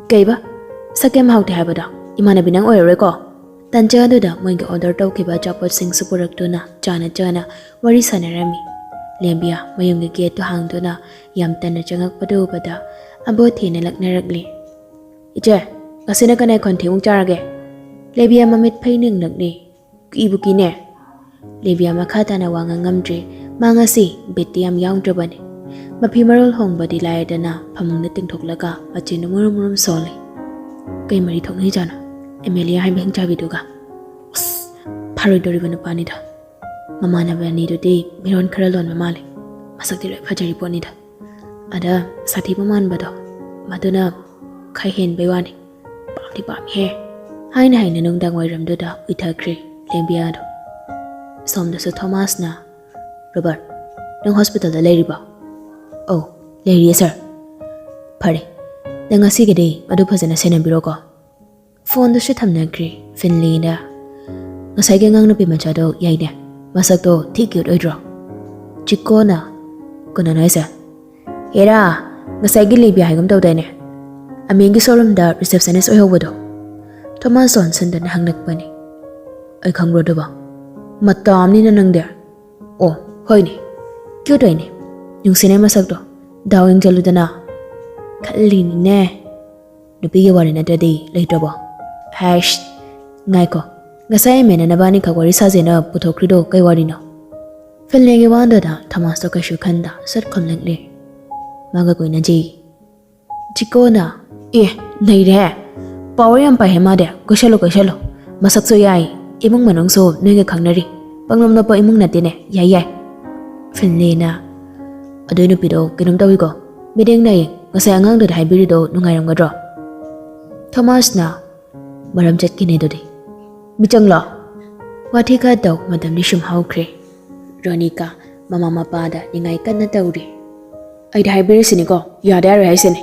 "ꯀꯩꯕ? ꯁꯛ ꯌꯥꯝ ꯍꯥꯎꯇꯦ ꯍꯥꯏꯕꯗꯣ ꯏꯃꯥꯟꯅꯕꯤ ꯅꯪ ꯑꯣꯏꯔꯔꯣꯏꯀꯣ?" ꯇꯟꯖꯥꯗꯨꯗ ꯃꯣꯏꯒꯤ ꯑꯣꯔꯗꯔ ꯇꯧꯈꯤꯕ ꯑꯆꯥꯄꯣꯠꯁꯤꯡꯁꯨ ꯄꯨꯔꯛꯇꯨꯅ ꯆꯥꯅ ꯆꯥꯅ ꯋꯥꯔꯤ ꯁꯥꯟꯅꯔꯝꯃꯤ꯫ ꯂꯦꯝꯕꯤꯌꯥ ꯃꯌꯨꯝꯒꯤ ꯒꯦꯠꯇꯨ ꯍꯥꯡꯗꯨꯅ ꯌꯥꯝ ꯇꯟꯅ ꯆꯪꯉꯛꯄꯗꯨ ꯎꯕꯗ ꯑꯕꯣꯊꯦꯅ ꯂꯛꯅꯔꯛꯂꯤ꯫ "ꯏꯆꯦ, ꯉꯁꯤꯅ ꯀꯅꯥꯏ ꯈꯣꯟꯊꯤ ꯑꯃꯨꯛ ꯆꯥꯔꯒꯦ?" ꯂꯦꯝꯕꯤꯌꯥ ꯃꯃꯤꯠ ꯐꯩꯅ ꯌꯦꯡꯂꯛꯂꯤ꯫ "ꯀꯤꯕꯨ ꯀꯤꯅꯦ꯫" ꯂꯦꯝꯕꯤꯌꯥ ꯃꯈꯥ ꯇꯥꯅ ꯋꯥ ꯉꯥꯡꯉꯝꯗ꯭ꯔꯦ꯫ ꯃꯥ ꯉꯁꯤ ꯕꯤꯠꯇꯤ ꯌꯥꯝ ꯌꯥꯎꯗ꯭ꯔꯕꯅꯤ꯫ ꯃꯐꯤ ꯃꯔꯣꯜ ꯍꯣꯡꯕꯗꯤ ꯂꯥꯏꯗꯅ ꯐꯃꯨꯡꯗ ꯇꯤꯡꯊꯣꯛꯂꯒ ꯃꯆꯤꯟꯗꯨ ꯃꯨꯔꯨꯝ ꯃꯨꯔꯨꯝ ꯁꯣꯜꯂꯤ꯫ ꯀꯩ ꯃꯔꯤ ꯊꯣꯛꯅꯩꯖꯥꯠꯅꯣ ꯑꯦꯃꯦꯂꯤꯌꯥ ꯍꯥꯏꯕ ꯍꯤꯡꯆꯥꯕꯤꯗꯨꯒ? ꯑꯁ, ꯐꯔꯣꯏꯗꯧꯔꯤꯕ ꯅꯨꯄꯥꯅꯤꯗ꯫ ꯃꯃꯥꯟꯅꯕ ꯑꯅꯤꯗꯨꯗꯤ ꯃꯤꯔꯣꯟ ꯈꯔ ꯂꯣꯟꯕ ꯃꯥꯜꯂꯦ꯫ ꯃꯁꯛꯇꯤ ꯂꯣꯏ ꯐꯖꯔꯤ ꯄꯣꯠꯅꯤꯗ꯫ ꯑꯗ ꯁꯥꯊꯤꯕ ꯃꯥꯟꯕꯗꯣ, ꯃꯗꯨꯅ ꯈꯔ ꯍꯦꯟꯕꯩ ꯋꯥꯅꯤ꯫ ꯄꯥꯝꯗꯤ ꯄꯥꯝꯃꯤꯍꯦ꯫ ꯍꯥꯏꯅ ꯍꯥꯏꯅ ꯅꯨꯡꯗꯥꯡ ꯋꯥꯏꯔꯝꯗꯨꯗ ꯎꯏꯊꯈ꯭ꯔꯦ ꯂꯦꯝꯕꯤꯌꯥꯗꯣ꯫ ꯁꯣꯝꯗꯁꯨ ꯊꯣꯃꯥꯁꯅ, "ꯔꯣꯕꯔꯠ, ꯅꯪ ꯍꯣꯁꯄꯤꯇꯥꯜꯗ ꯂꯩꯔꯤꯕꯣ?" "ꯑꯧ, ꯂꯩꯔꯤꯌꯦ ꯁꯥꯔ꯫" "ꯐꯔꯦ, ꯅꯪ ꯉꯁꯤꯒꯤꯗꯤ ꯃꯗꯨ ꯐꯖꯅ ꯁꯦꯟꯅꯕꯤꯔꯣꯀꯣ꯫" ꯐꯣꯟꯗꯨꯁꯨ ꯊꯝꯅꯈ꯭ꯔꯦ꯫ ꯐꯤꯟꯂꯤꯅ, "ꯉꯁꯥꯏꯒꯤ ꯑꯉꯥꯡ ꯅꯨꯄꯤ ꯃꯆꯥꯗꯣ ꯌꯥꯏꯅꯦ, ꯃꯁꯛꯇꯣ ꯊꯤ ꯀ꯭ꯌꯨꯠ ꯑꯣꯏꯗ꯭ꯔꯣ?" ꯆꯤꯀꯣꯅ, "ꯀꯅꯥꯅꯣ ꯍꯥꯏꯁꯦ?" "ꯍꯦꯔꯥ, ꯉꯁꯥꯏꯒꯤ ꯂꯦꯝꯕꯤꯌꯥ ꯍꯥꯏꯒꯨꯝ ꯇꯧꯗꯥꯏꯅꯦ, ꯑꯃꯦꯡꯒꯤ ꯁꯣꯔꯨꯝꯗ ꯔꯤꯁꯦꯞꯁꯅꯤꯁ ꯑꯣꯏꯍꯧꯕꯗꯣ?" ꯊꯣꯃꯥꯁ ꯑꯣꯟꯁꯤꯟꯗꯨꯅ ꯍꯪꯂꯛꯄꯅꯤ꯫ "ꯑꯩ ꯈꯪꯕ꯭ꯔꯣ ꯑꯗꯨꯕꯣ? ꯃꯇꯥ ꯑꯃꯅꯤꯅ ꯅꯪꯗꯤ꯫ ꯑꯣ, ꯍꯣꯏꯅꯦ, ꯀ꯭ꯌꯨꯠ ꯑꯣꯏꯅꯦ, ꯅꯨꯡꯁꯤꯅꯦ ꯃꯁꯛꯇꯣ꯫ ꯗꯥꯎ ꯌꯦꯡꯖꯜꯂꯨꯗꯅ꯫" "ꯈꯜꯂꯤꯅꯤꯅꯦ꯫ ꯅꯨꯄꯤꯒꯤ ꯋꯥꯔꯤ ꯅꯠꯇ꯭ꯔꯗꯤ ꯂꯩꯇ꯭ꯔꯕꯣ?" "ꯍꯥꯏꯁ, ꯉꯥꯏꯈꯣ, ꯉꯁꯥꯏ ꯑꯦꯝ ꯑꯦꯅ ꯅꯕꯥꯅꯤꯈꯛ ꯋꯥꯔꯤ ꯁꯥꯖꯦꯅ ꯄꯨꯊꯣꯛꯈ꯭ꯔꯤꯗꯣ ꯀꯩ ꯋꯥꯔꯤꯅꯣ?" ꯐꯤꯟꯂꯤꯒꯤ ꯋꯥꯗꯨꯗ ꯊꯣꯃꯥꯁꯇꯣ ꯀꯩꯁꯨ ꯈꯟꯗ ꯁꯠ ꯈꯨꯝꯂꯛꯂꯦ꯫ "ꯃꯥꯒ ꯀꯣꯏꯅꯖꯦ꯫" ꯆꯤꯀꯣꯅ, "ꯑꯦ, ꯅꯩꯔꯦꯍꯦ꯫ ꯄꯥꯋꯔ ꯌꯥꯝ ꯄꯥꯏꯍꯦ ꯃꯥꯗꯤ꯫ ꯀꯣꯏꯁꯜꯂꯨ, ꯀꯣꯏꯁꯜꯂꯨ꯫ ꯃꯁꯛꯁꯨ ꯌꯥꯏ, ꯏꯃꯨꯡ ꯃꯅꯨꯡꯁꯨ ꯅꯣꯏꯒ ꯈꯪꯅꯔꯤ꯫ ꯄꯪꯅꯣꯞ ꯅꯣꯞꯄ ꯏꯃꯨꯡ ꯅꯠꯇꯦꯅꯦ꯫ ꯌꯥꯏ, ꯌꯥꯏ꯫" ꯐꯤꯟꯂꯤꯅ, "ꯑꯗꯨꯏ ꯅꯨꯄꯤꯗꯣ ꯀꯩꯅꯣꯝ ꯇꯧꯏꯀꯣ꯫ ꯃꯤꯠꯌꯦꯡ ꯅꯥꯌꯦꯡ, ꯉꯁꯥꯏ ꯑꯉꯥꯡꯗꯨꯗ ꯍꯥꯏꯕꯤꯔꯤꯗꯣ ꯅꯨꯡꯉꯥꯏꯔꯝꯒꯗ꯭ꯔꯣ? ꯊꯣꯃꯥꯁꯅ ꯃꯔꯝ ꯆꯠꯈꯤꯅꯦ ꯑꯗꯨꯗꯤ꯫ ꯃꯤꯆꯪꯂꯣ? ꯋꯥꯊꯤ ꯈꯔ ꯇꯧ, ꯃꯇꯝꯗꯤ ꯁꯨꯝ ꯍꯧꯈ꯭ꯔꯦ꯫ ꯔꯣꯅꯤꯀꯥ ꯃꯃꯥ ꯃꯄꯥꯗ ꯅꯤꯡꯉꯥꯏ ꯀꯟꯅ ꯇꯧꯔꯤ꯫ ꯑꯩꯗꯤ ꯍꯥꯏꯕꯤꯔꯤꯁꯤꯅꯤꯀꯣ, ꯌꯥꯗ ꯌꯥꯔꯣꯏ ꯍꯥꯏꯁꯤꯅꯤ꯫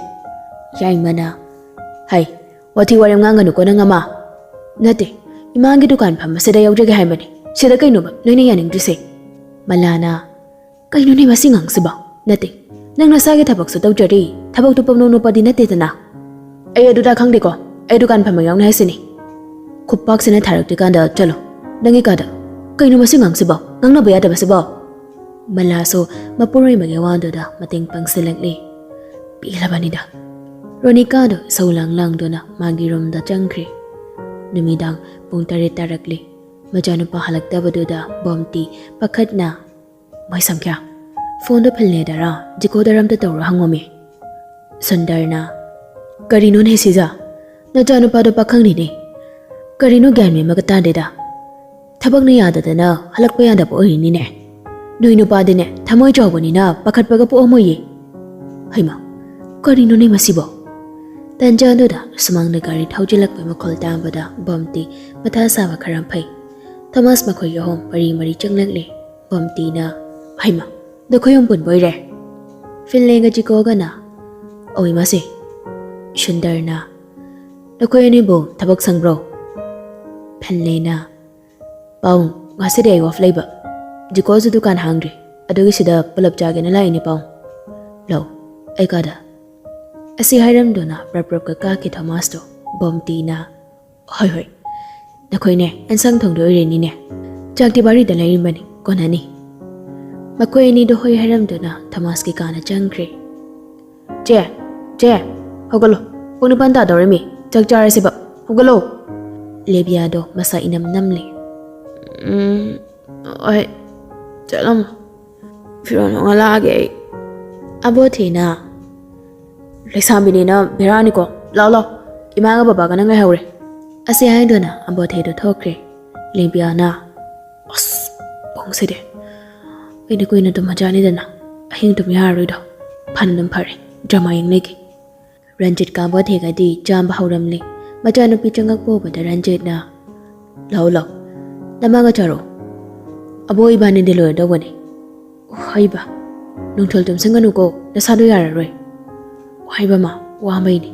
ꯌꯥꯏꯃꯅ, ꯍꯩ, ꯋꯥꯊꯤ ꯋꯥꯔꯦꯝ ꯉꯥꯡꯒꯅꯨꯀꯣ ꯅꯪ ꯑꯃ꯫ ꯅꯠꯇꯦ, ꯏꯃꯥꯒꯤ ꯗꯨꯀꯥꯟ ꯐꯝꯕꯁꯤꯗ ꯌꯥꯎꯖꯒꯦ ꯍꯥꯏꯕꯅꯤ꯫ ꯁꯤꯗ ꯀꯩꯅꯣꯕ ꯅꯣꯏꯅ ꯌꯥꯅꯤꯡꯗ꯭ꯔꯤꯁꯦ? ꯃꯂꯥꯅ, ꯀꯩꯅꯣꯅꯦ ꯃꯁꯤ ꯉꯥꯡꯁꯤꯕꯣ? ꯅꯠꯇꯦ, ꯅꯪ ꯅꯁꯥꯒꯤ ꯊꯕꯛꯁꯨ ꯇꯧꯖꯔꯤ, ꯊꯕꯛꯇꯨ ꯄꯪꯅꯣꯞ ꯅꯣꯞꯄꯗꯤ ꯅꯠꯇꯦꯗꯅ꯫ ꯑꯩ ꯑꯗꯨꯗ ꯈꯪꯗꯦꯀꯣ, ꯑꯩ ꯗꯨꯀꯥꯟ ꯐꯝꯕ ꯌꯥꯎꯅꯤ ꯍꯥꯏꯁꯤꯅꯤ꯫ ꯈꯨꯄꯥꯛꯁꯤꯅ ꯊꯥꯔꯛꯇ꯭ꯔꯤꯀꯥꯟꯗ ꯆꯠꯂꯣ, ꯅꯪꯒꯤ ꯀꯥꯗ꯫ ꯀꯩꯅꯣ ꯃꯁꯤ ꯉꯥꯡꯁꯤꯕꯣ? ꯉꯥꯡꯅꯕ ꯌꯥꯗꯕꯁꯤꯕꯣ? ꯃꯂꯥꯁꯨ ꯃꯄꯨꯔꯣꯏꯕꯒꯤ ꯋꯥꯗꯨꯗ ꯃꯇꯦꯡ ꯄꯥꯡꯁꯤꯜꯂꯛꯂꯤ꯫ ꯄꯦꯜꯂꯕꯅꯤꯗ꯫ ꯔꯣꯅꯤꯀꯥꯗꯣ ꯏꯁꯧ ꯂꯥꯡ ꯂꯥꯡꯗꯨꯅ ꯃꯥꯒꯤ ꯔꯨꯝꯗ ꯆꯪꯈ꯭ꯔꯦ꯫ ꯅꯨꯃꯤꯗꯥꯡ ꯄꯨꯡ ꯇꯔꯦꯠ ꯇꯥꯔꯛꯂꯦ꯫ ꯃꯆꯥꯅꯨꯄꯥ ꯍꯜꯂꯛꯇꯕꯗꯨꯗ ꯕꯣꯝꯇꯤ ꯄꯥꯈꯠꯅ, "ꯃꯣꯏ ꯁꯝꯈ꯭ꯌꯥ, ꯐꯣꯟꯗꯣ ꯐꯤꯜꯅꯦꯗꯔ ꯖꯤꯀꯣꯗꯔ ꯑꯝꯇ ꯇꯧꯔꯣ ꯍꯪꯉꯣꯃꯤ"꯫ ꯁꯨꯟꯗꯔꯅ, "ꯀꯔꯤꯅꯣꯅꯦ ꯁꯤꯖ? ꯅꯆꯥꯅꯨꯄꯥꯗꯣ ꯄꯥꯈꯪꯅꯤꯅꯦ꯫ ꯀꯔꯤꯅꯣ ꯒ꯭ꯌꯥꯟ ꯃꯦꯟ ꯑꯃꯒ ꯇꯥꯗꯦꯗ꯫ ꯊꯕꯛꯅ ꯌꯥꯗꯗꯅ ꯍꯜꯂꯛꯄ ꯌꯥꯗꯕ ꯑꯣꯏꯔꯤꯅꯤꯅꯦ꯫ ꯅꯣꯏ ꯅꯨꯄꯥꯗꯤꯅꯦ ꯊꯃꯣꯏ ꯆꯥꯎꯕꯅꯤꯅ ꯄꯥꯈꯠꯄꯒ ꯄꯣꯛꯑꯝꯃꯣꯏꯌꯦ꯫ ꯍꯩꯃꯥ, ꯀꯔꯤꯅꯣꯅꯦ ꯃꯁꯤꯕꯣ?" ꯇꯟꯖꯥꯗꯨꯗ ꯁꯨꯃꯥꯡꯗ ꯒꯥꯔꯤ ꯊꯧꯖꯤꯜꯂꯛꯄꯒꯤ ꯃꯈꯣꯜ ꯇꯥꯕꯗ ꯕꯣꯝꯇꯤ ꯃꯊꯥ ꯁꯥꯕ ꯈꯔ ꯐꯩ꯫ ꯊꯣꯃꯥꯁ ꯃꯈꯣꯏ ꯑꯍꯨꯝ ꯃꯔꯤ ꯃꯔꯤ ꯆꯪꯂꯛꯂꯦ꯫ ꯕꯣꯝꯇꯤꯅ, "ꯍꯩꯃꯥ, ꯅꯈꯣꯏ ꯑꯍꯨꯝ ꯄꯨꯟꯕ ꯑꯣꯏꯔꯦ?" ꯐꯤꯟꯂꯦꯒ ꯖꯤꯀꯣꯒꯅ, "ꯑꯣꯏ ꯃꯥꯁꯦ"꯫ ꯁꯨꯟꯗꯔꯅ, "ꯅꯈꯣꯏ ꯑꯅꯤꯕꯨ ꯊꯕꯛ ꯁꯪꯕ꯭ꯔꯣ?" ꯐꯤꯟꯂꯦꯅ, "ꯄꯥꯎ, ꯉꯁꯤꯗꯤ ꯑꯩ ꯑꯣꯐ ꯂꯩꯕ꯫ ꯖꯤꯀꯣꯁꯨ ꯗꯨꯀꯥꯟ ꯍꯥꯡꯗ꯭ꯔꯤ, ꯑꯗꯨꯒꯤ ꯁꯤꯗ ꯄꯨꯂꯞ ꯆꯥꯒꯦꯅ ꯂꯥꯛꯏꯅꯦ ꯄꯥꯎ꯫ ꯂꯥꯎ, ꯑꯩ ꯀꯥꯗ"꯫ ꯑꯁꯤ ꯍꯥꯏꯔꯝꯗꯨꯅ ꯄ꯭ꯔꯞ ꯄ꯭ꯔꯞꯀ ꯀꯥꯈꯤ ꯊꯣꯃꯥꯁꯇꯣ꯫ ꯕꯣꯝꯇꯤꯅ, "ꯍꯣꯏ ꯍꯣꯏ, ꯅꯈꯣꯏꯅꯦ ꯑꯦꯟꯁꯥꯡ ꯊꯣꯡꯗꯣꯏ ꯑꯣꯏꯔꯦꯅꯤꯅꯦ꯫ ꯆꯥꯛꯇꯤ ꯕꯥꯔꯤꯗ ꯂꯩꯔꯤꯕꯅꯤ, ꯀꯣꯟꯅꯅꯤ"꯫ ꯃꯈꯣꯏ ꯑꯅꯤꯗꯣ ꯍꯣꯏ ꯍꯥꯏꯔꯝꯗꯨꯅ ꯊꯣꯃꯥꯁꯀꯤ ꯀꯥꯗ ꯆꯪꯈ꯭ꯔꯦ꯫ "ꯆꯦ, ꯆꯦ, ꯍꯧꯒꯠꯂꯣ꯫ ꯄꯨꯡ ꯅꯤꯄꯥꯟ ꯇꯥꯗꯧꯔꯦꯃꯤ꯫ ꯆꯥꯛ ꯆꯥꯔꯁꯤꯕ꯫ ꯍꯧꯒꯠꯂꯣ"꯫ ꯂꯦꯕꯤꯌꯥꯗꯣ ꯃꯁꯥ ꯏꯅꯝ ꯅꯝꯂꯦ꯫ "ꯎꯝ, ꯍꯣꯏ, ꯆꯠꯂꯝꯃꯣ꯫ ꯐꯤꯔꯣꯜ ꯍꯣꯡꯍꯜꯂꯛꯑꯒꯦ ꯑꯩ"꯫ ꯑꯕꯣꯊꯤꯅ, "ꯂꯩꯁꯥꯕꯤꯅꯤꯅ ꯕꯦꯔꯥꯅꯤꯀꯣ꯫ ꯂꯥꯎ, ꯂꯥꯎ꯫ ꯏꯃꯥꯒ ꯕꯕꯥꯒ ꯅꯪ ꯂꯩꯍꯧꯔꯦ"꯫ ꯑꯁꯤ ꯍꯥꯏꯗꯨꯅ ꯑꯕꯣꯊꯤꯗꯣ ꯊꯣꯛꯈ꯭ꯔꯦ꯫ ꯂꯦꯕꯤꯌꯥꯅ, "ꯑꯁ, ꯄꯨꯡꯁꯤꯗꯤ꯫ ꯑꯩꯗꯤ ꯀꯨꯏꯅ ꯇꯨꯝꯃꯖꯥꯠꯅꯤꯗꯅ꯫ ꯑꯍꯤꯡ ꯇꯨꯝ ꯌꯥꯔꯔꯣꯏꯗꯣ"꯫ ꯐꯅ ꯑꯗꯨꯝ ꯐꯔꯦ, ꯗ꯭ꯔꯃꯥ ꯌꯦꯡ ꯂꯩꯒꯦ꯫ ꯔꯟꯖꯤꯠ ꯀꯥꯕ ꯊꯦꯡꯉꯗꯤ ꯆꯥꯝꯕ ꯍꯧꯔꯝꯂꯦ꯫ ꯃꯆꯥꯅꯨꯄꯤ ꯆꯪꯉꯛꯄ ꯎꯕꯗ ꯔꯟꯖꯤꯠꯅ, "ꯂꯥꯛꯑꯣ, ꯂꯥꯛꯑꯣ, ꯅꯃꯥꯒ ꯆꯥꯔꯣ꯫ ꯑꯕꯣ ꯏꯕꯥꯅꯤꯗꯤ ꯂꯣꯏꯔꯗꯧꯕꯅꯦ꯫" "ꯍꯩꯕ, ꯅꯨꯡꯊꯤꯜ ꯇꯨꯝꯁꯤꯟꯒꯅꯨꯀꯣ, ꯅꯁꯥꯗꯣ ꯌꯥꯔꯔꯣꯏ꯫" "ꯍꯩꯕ ꯃꯥ, ꯋꯥꯕꯩꯅꯦ꯫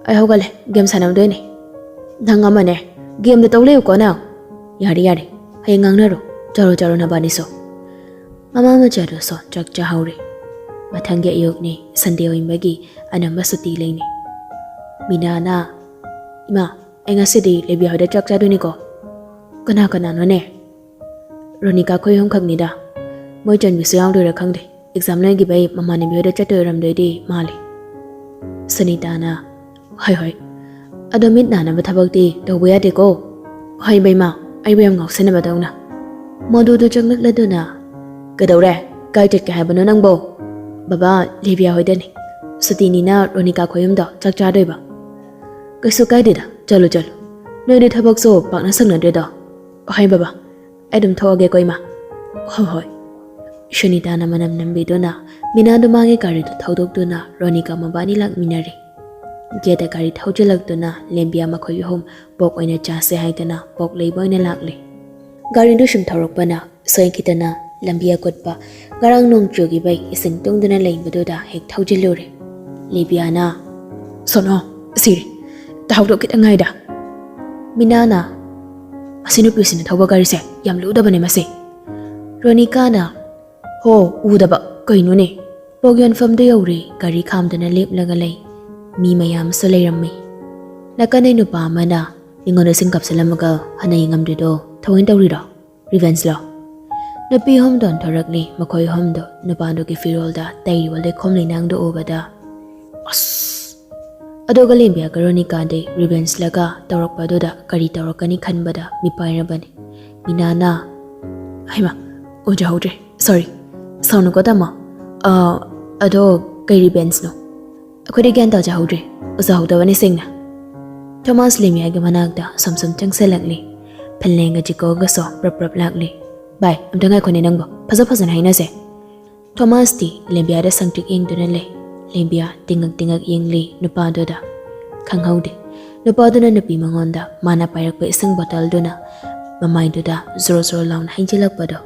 ꯑꯩ ꯍꯧꯒꯠꯂꯦ, ꯒꯦꯝ ꯁꯥꯟꯅꯗꯣꯏꯅꯦ꯫" "ꯅꯪ ꯑꯃꯅꯦ, ꯒꯦꯝꯗ ꯇꯧ ꯂꯩꯌꯨꯀꯣ ꯅꯪ꯫" "ꯌꯥꯔꯦ, ꯌꯥꯔꯦ, ꯍꯌꯦꯡ ꯉꯥꯡꯅꯔꯣ꯫ ꯆꯥꯔꯣ, ꯆꯥꯔꯣ ꯅꯕꯥꯅꯤꯁꯨ꯫" ꯃꯃꯥ ꯃꯆꯥꯗꯨꯁꯨ ꯆꯥꯛ ꯆꯥꯍꯧꯔꯦ꯫ ꯃꯊꯪꯒꯤ ꯑꯌꯨꯛꯅꯤ, ꯁꯟꯗꯦ ꯑꯣꯏꯕꯒꯤ ꯑꯅꯝꯕ ꯁꯨꯇꯤ ꯂꯩꯅꯤ꯫ ꯃꯤꯅꯥꯅ, "ꯏꯃꯥ, ꯑꯩ ꯉꯁꯤꯗꯤ ꯂꯦꯕꯤꯌꯥ ꯍꯣꯏꯗ ꯆꯥꯛ ꯆꯥꯗꯣꯏꯅꯤꯀꯣ꯫" "ꯀꯅꯥ ꯀꯅꯥꯅꯣꯅꯦ?" "ꯔꯣꯅꯤꯀꯥ ꯈꯣꯏ ꯑꯍꯨꯝꯈꯛꯅꯤꯗ꯫ ꯃꯣꯏ ꯆꯟꯕꯤꯁꯨ ꯌꯥꯎꯗꯣꯏꯔꯥ ꯈꯪꯗꯦ꯫ ꯑꯦꯛꯖꯥꯝ ꯂꯣꯏꯈꯤꯕꯩ ꯃꯃꯥꯟꯅꯕꯤ ꯍꯣꯏꯗ ꯆꯠꯇꯣꯏ ꯑꯣꯏꯔꯝꯗꯣꯏꯗꯤ ꯃꯥꯜꯂꯦ꯫" ꯁꯨꯅꯤꯇꯥꯅ, "ꯍꯣꯏ, ꯍꯣꯏ꯫ ꯑꯗꯣ ꯃꯤꯠ ꯅꯥꯅꯕ ꯊꯕꯛꯇꯤ ꯇꯧꯕ ꯌꯥꯗꯦꯀꯣ꯫" "ꯍꯣꯏ ꯕꯦꯝꯃ, ꯑꯩꯕꯨ ꯌꯥꯝ ꯉꯥꯎꯁꯟꯅꯕꯗꯧꯅ꯫" ꯃꯗꯨꯗꯨ ꯆꯪꯂꯛꯂꯗꯨꯅ, "ꯀꯩꯗꯧꯔꯦ? ꯀꯥꯏ ꯆꯠꯀꯦ ꯍꯥꯏꯕꯅꯣ ꯅꯪꯕꯣ?" "ꯕꯕꯥ, ꯂꯦꯕꯤꯌꯥ ꯍꯣꯏꯗꯅꯤ꯫ ꯁꯨꯇꯤꯅꯤꯅ ꯔꯣꯅꯤꯀꯥ ꯈꯣꯏ ꯌꯨꯝꯗ ꯆꯥꯛ ꯆꯥꯗꯣꯏꯕ꯫" "ꯀꯩꯁꯨ ꯀꯥꯏꯗꯦꯗ, ꯆꯠꯂꯨ, ꯆꯠꯂꯨ꯫ ꯅꯣꯏꯗꯤ ꯊꯕꯛꯁꯨ ꯄꯥꯛꯅ ꯁꯪꯅꯗ꯭ꯔꯦꯗꯣ꯫ ꯍꯣꯏ ꯕꯕꯥ, ꯑꯩ ꯑꯗꯨꯝ ꯊꯣꯛꯑꯒꯦꯀꯣ ꯏꯃꯥ꯫" "ꯍꯣꯏ, ꯍꯣꯏ꯫" ꯁꯨꯅꯤꯇꯥꯅ ꯃꯅꯝ ꯅꯝꯕꯤꯗꯨꯅ ꯃꯤꯅꯥꯗꯨ ꯃꯥꯒꯤ ꯒꯥꯔꯤꯗꯨ ꯊꯧꯗꯣꯛꯇꯨꯅ ꯔꯣꯅꯤꯀꯥ ꯃꯕꯥꯅꯤ ꯂꯥꯛꯃꯤꯟꯅꯔꯦ꯫ ꯒꯦꯠꯇ ꯒꯥꯔꯤ ꯊꯧꯖꯤꯜꯂꯛꯇꯨꯅ ꯂꯦꯝꯕꯤꯌꯥ ꯃꯈꯣꯏ ꯑꯍꯨꯝ ꯄꯣꯛ ꯑꯣꯏꯅ ꯆꯥꯁꯦ ꯍꯥꯏꯗꯅ ꯄꯣꯛ ꯂꯩꯕ ꯑꯣꯏꯅ ꯂꯥꯛꯂꯦ꯫ ꯒꯥꯔꯤꯗꯨ ꯁꯨꯝ ꯊꯧꯔꯛꯄꯅ ꯁꯣꯏꯈꯤꯗꯅ ꯂꯝꯕꯤ ꯑꯀꯨꯠꯄ, ꯉꯔꯥꯡ ꯅꯣꯡ ꯆꯨꯈꯤꯕꯩ ꯏꯁꯤꯡ ꯇꯨꯡꯗꯨꯅ ꯂꯩꯕꯗꯨꯗ ꯍꯦꯛ ꯊꯧꯖꯤꯜꯂꯨꯔꯦ꯫ ꯂꯦꯕꯤꯌꯥꯅ, "ꯁꯣꯅꯣ, ꯁꯤꯔꯦ, ꯇꯥꯍꯧꯗꯣ ꯈꯤꯇꯪ ꯉꯥꯏꯗ꯫" ꯃꯤꯅꯥꯅ, "ꯑꯁꯤ ꯅꯨꯄꯤꯁꯤꯅ ꯊꯧꯕ ꯒꯥꯔꯤꯁꯦ ꯌꯥꯝ ꯂꯨꯗꯕꯅꯦ ꯃꯁꯤ꯫" ꯔꯣꯅꯤꯀꯥꯅ, "ꯍꯣ, ꯎꯗꯕ ꯀꯩꯅꯣꯅꯦ?" ꯄꯣꯛ ꯌꯣꯟꯐꯝꯗꯨ ꯌꯧꯔꯦ꯫ ꯒꯥꯔꯤ ꯈꯥꯝꯗꯨꯅ ꯂꯦꯞꯂꯒ ꯂꯩ꯫ ꯃꯤ ꯃꯌꯥꯝꯁꯨ ꯂꯩꯔꯝꯃꯤ꯫ ꯅꯥꯀꯟꯗꯩ ꯅꯨꯄꯥ ꯑꯃꯅ, "ꯃꯤꯉꯣꯟꯗ ꯁꯤꯡ ꯀꯥꯞꯁꯤꯜꯂꯝꯃꯒ ꯍꯟꯅ ꯌꯦꯡꯉꯝꯗ꯭ꯔꯤꯗꯣ ꯊꯑꯣꯏꯅ ꯇꯧꯔꯤꯔꯣ? ꯔꯤꯚꯦꯟꯁꯂꯣ?" ꯅꯨꯄꯤ ꯑꯍꯨꯝꯗꯣ ꯑꯣꯟꯊꯣꯔꯛꯂꯤ꯫ ꯃꯈꯣꯏ ꯑꯍꯨꯝꯗꯣ ꯅꯨꯄꯥꯗꯨꯒꯤ ꯐꯤꯔꯣꯜꯗ ꯇꯩꯔꯤꯕ ꯂꯩꯈꯣꯝ ꯂꯩꯅꯥꯡꯗꯨ ꯎꯕꯗ, "ꯑꯁ!" ꯑꯗꯨꯒ ꯂꯦꯝꯕꯤꯌꯥꯒ ꯔꯣꯅꯤꯀꯥꯗꯤ ꯔꯤꯚꯦꯟꯁꯂꯒ ꯇꯧꯔꯛꯄꯗꯨꯗ ꯀꯔꯤ ꯇꯧꯔꯛꯀꯅꯤ ꯈꯟꯕꯗ ꯃꯤꯄꯥꯏꯔꯕꯅꯤ꯫ ꯃꯤꯅꯥꯅ, "ꯍꯩꯃꯥ, ꯎꯖꯍꯧꯗ꯭ꯔꯦ꯫ ꯁꯣꯔꯤ, ꯁꯥꯎꯅꯨꯀꯣ ꯇꯥꯃꯣ꯫ ꯑ, ꯑꯗꯣ ꯀꯩ ꯔꯤꯚꯦꯟꯁꯅꯣ? ꯑꯩꯈꯣꯏꯗꯤ ꯒ꯭ꯌꯥꯟ ꯇꯥꯖꯍꯧꯗ꯭ꯔꯦ, ꯎꯖꯍꯧꯗꯕꯅꯤ ꯁꯦꯡꯅ꯫" ꯊꯣꯃꯥꯁ ꯂꯦꯃꯤꯌꯥꯒꯤ ꯃꯅꯥꯛꯇ ꯁꯨꯝ ꯁꯨꯝ ꯆꯪꯁꯤꯜꯂꯛꯂꯤ꯫ ꯐꯤꯟꯂꯦꯟꯒ ꯖꯤꯀꯣꯒꯁꯨ ꯄ꯭ꯔꯞ ꯄ꯭ꯔꯞ ꯂꯥꯛꯂꯤ꯫ "ꯚꯥꯏ, ꯑꯝꯇ ꯉꯥꯏꯈꯣꯅꯦ ꯅꯪꯕꯣ, ꯐꯖ ꯐꯖꯅ ꯍꯥꯏꯅꯁꯦ꯫" ꯊꯣꯃꯥꯁꯇꯤ ꯂꯦꯝꯕꯤꯌꯥꯗ ꯁꯪꯇ꯭ꯔꯤꯛ ꯌꯦꯡꯗꯨꯅ ꯂꯩ꯫ ꯂꯦꯝꯕꯤꯌꯥ ꯇꯤꯡꯉꯛ ꯇꯤꯡꯉꯛ ꯌꯦꯡꯂꯤ ꯅꯨꯄꯥꯗꯨꯗ꯫ ꯈꯪꯍꯧꯗꯦ꯫ ꯅꯨꯄꯥꯗꯨꯅ ꯅꯨꯄꯤ ꯃꯉꯣꯟꯗ ꯃꯥꯅ ꯄꯥꯏꯔꯛꯄ ꯏꯁꯤꯡ ꯕꯣꯇꯜꯗꯨꯅ ꯃꯃꯥꯏꯗꯨꯗ ꯖꯣꯔꯣ ꯖꯣꯔꯣ ꯂꯥꯎꯅ ꯍꯩꯖꯤꯜꯂꯛꯄꯗꯣ